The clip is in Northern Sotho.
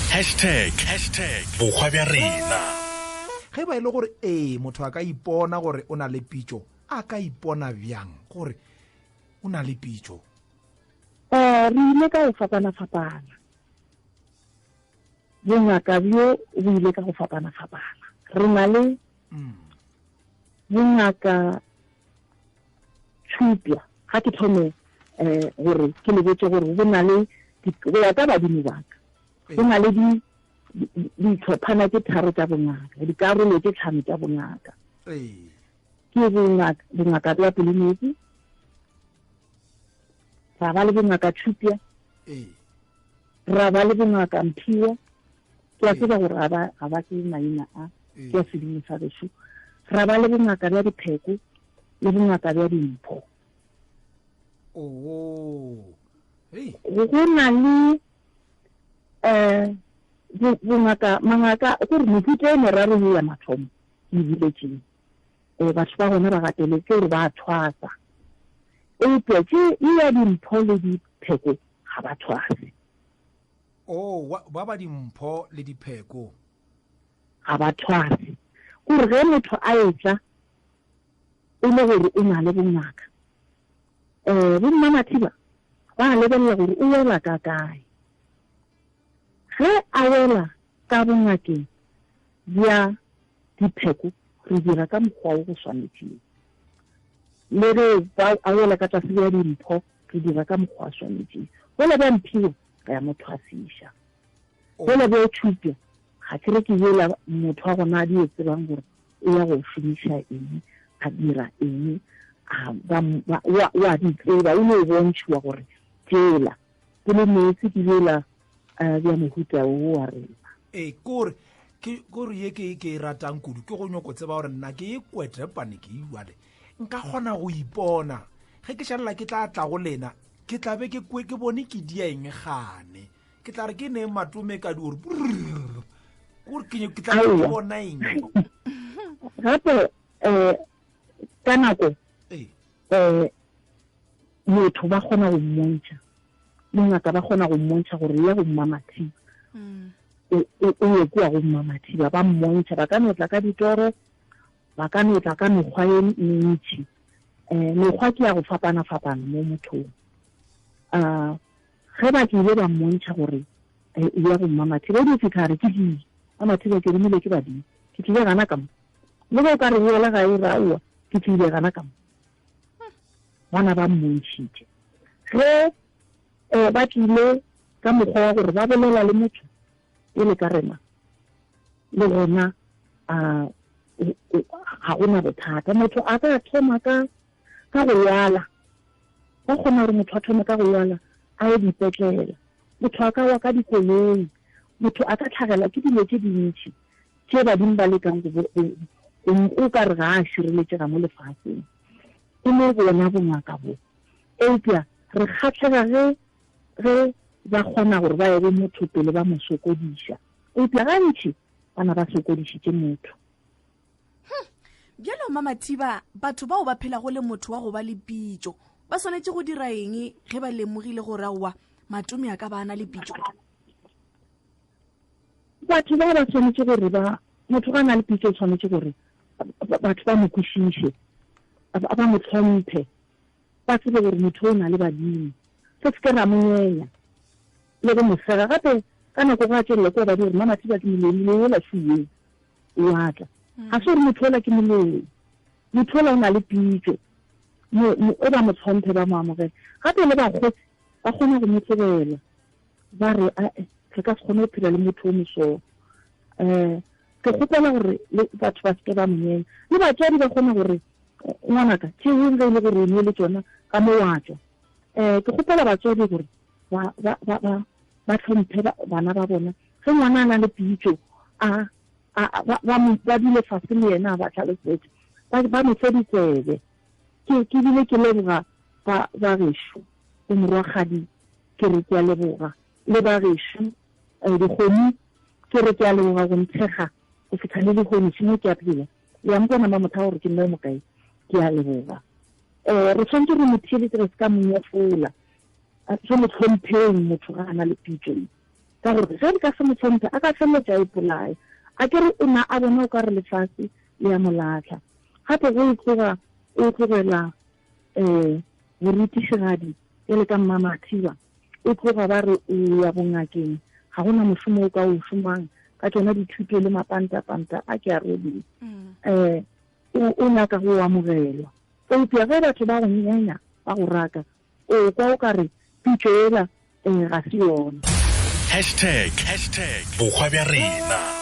Hashtag, hashtag bohwa bja rena. Ge ba e le gore ee motho a ka ipona gore o na le pitšo, a ka ipona bjang gore o na le pitšo? Um re ile ka go fapana-fapana. Bongaka bjo bo ile ka go fapana-fapana. Re na le mm. bongaka tšhupja ga ke thome um gore ke le botse gore go na le go ya ka badimo baka go na le ditlhophana tse tharo tsa bongaka dikarolo tse tlhano tsa bongaka ke bongaka bja pelometsi ra ba le bongaka tšhupja ra ba le bongaka mphiwa ke a tseba gore ga ba tsebe maina a ke a sedimo sa gešo ra ba le bongaka bja dipheko le bongaka bja dimpho go na le um bongaka mangaka gore mehuta e meraro ye ya mathomo ke e boletseng um batho ba gona ba gateletse gore ba thwasa eupša tše e ya dimpho le dipheko ga ba thwase Oh, ba ba dimpho le dipheko. Ga ba thwase. Gore ge motho a etla e le gore o na le bongaka, um bomma Mathiba ba lebelela gore o wela ka kae. Ge a wela ka bongakeng bja dipheko, re dira ka mokgwa o go swanetšeng. Le ge a wela ka tlase bja dimpho, re dira ka mokgwa a swanetšeng. Gola bja mphiwa, re ya mo thwasiša. Gola bja tšhupja, ga ke re ke yela motho wa gona a di e tsebang gore o ya go šomiša eng, a dira eng, wa di tseba, o no bontšhiwa gore tšela ke le meetse ke bjela eh, bja mohuta wo wa rena. Ee, kore ke kore ye ke ke e ratang kudu ke go nyoko tseba gore nna ke e kwetepane ke iwale nka kgona go ipona ge ke šalela ke tla tla go lena ke tla be ke kwe ke bone ke dia eng gane ke tla re ke neng matome ka di gore kore ke ke tla be ke bona eng gape um ka nako um motho ba kgona go mmontšha bongaka ba kgona go mmontšha gore ya go mmamathiba mm. o ye kua go mmamathiba ba mmontšha ba ka no tla ka ditoro ba ka no tla ka mekgwa e mentši um mekgwa ke ya go fapana-fapana mo mothong um ge ba tlile ba mmontšha gore eh, ya go mmamathiba o dio fitlha re ke tlile mmamathiba ke romile ke badimo ke tlile gana ka mo le ge o ka re boela ga e raowa ke tlile gana ka mo bana ba mmontšhitše ge um ba tlile ka mokgwa wa gore ba bolela le motho e le ka rena le gona um ga gona bothata motho a ka thoma ka ka go lwala ba kgona gore motho a thome ka go lwala a ye dipetlela motho a ka wa ka dikoloi motho a ka tlhagela ke dilo tse dintši tše badimo ba lekang o ka re ga a šireletšega mo lefaseng e no bona bongaka bo eupša re kgatlhega ge ge ba kgona gore ba ye go motho pele ba mo sokodiša eupša gantši bana ba sokodišitše motho hmm. bjalo mamathiba batho bao ba phelago le motho wa go ba le pitšo ba swanetše go dira eng ge ba lemogile gore aowa matome a ka ba na le pitšo batho ba ba tshwanetse gore ba motho ga na le pitso o tshwanetse gore batho ba mo kwešiše ba mo tlhomphe ba tsebe gore motho o na le badimo se se ke ra mo nyenya le go mo sega gape ka nako go a tswelela kua ba di gore mama thiba ke moloi moloi ola sue o a tla mm. ga se gore motho ola ke moloi motho ola o na le pitso o ba mo tlhomphe ba mo amogele gape le bakgotsi ba kgona go mo tlogela ba re ae re ka se kgone go phela le motho o moso um ke kgopela gore le batho ba seke ba monyenya le batswadi ba kgone gore ngwanaka tšeeng ge e le gore o ne le tsona ka mo wa tswa um ke kgopela batswadi gore ba tlhomphe bana ba bona ge ngwana a na le pitso a ba dule fase le yena a ba tlhalosetse ba mo fe ditsebe ke bile ke leboga ba gešo go morwagadi ke re ke a leboga le ba gešo eh, dikgomo ke re ke a leboga go nthekga go fitlha le lehono šimo ke a phela ya mpona ma motho gore ke mo mokae ke a leboga um re tshwanetse re mo theeletse re se ka monyefola re mo tlhompheng motho ga a na le pitso e. Ka gore ge re ka se mo hlomphe, a ka feleletša a ipolaya. A ke re o na a bona o ka re lefase le ya mo latlha. Gape ge o tloga o tlogela um borutišigadi bjale ka Mmamathiba, o tloga ba re o ya bongakeng, ga gona mošomo o ka o šomang ka tšona dithuto le mapantapanta a ke a rweleng. Um o nyaka go amogelwa. Eupša ge batho ba go nyenya, ba go raka, o kwa o ka re pitšo ela um ga se yona. Hashtag, hashtag bohwa bja rena.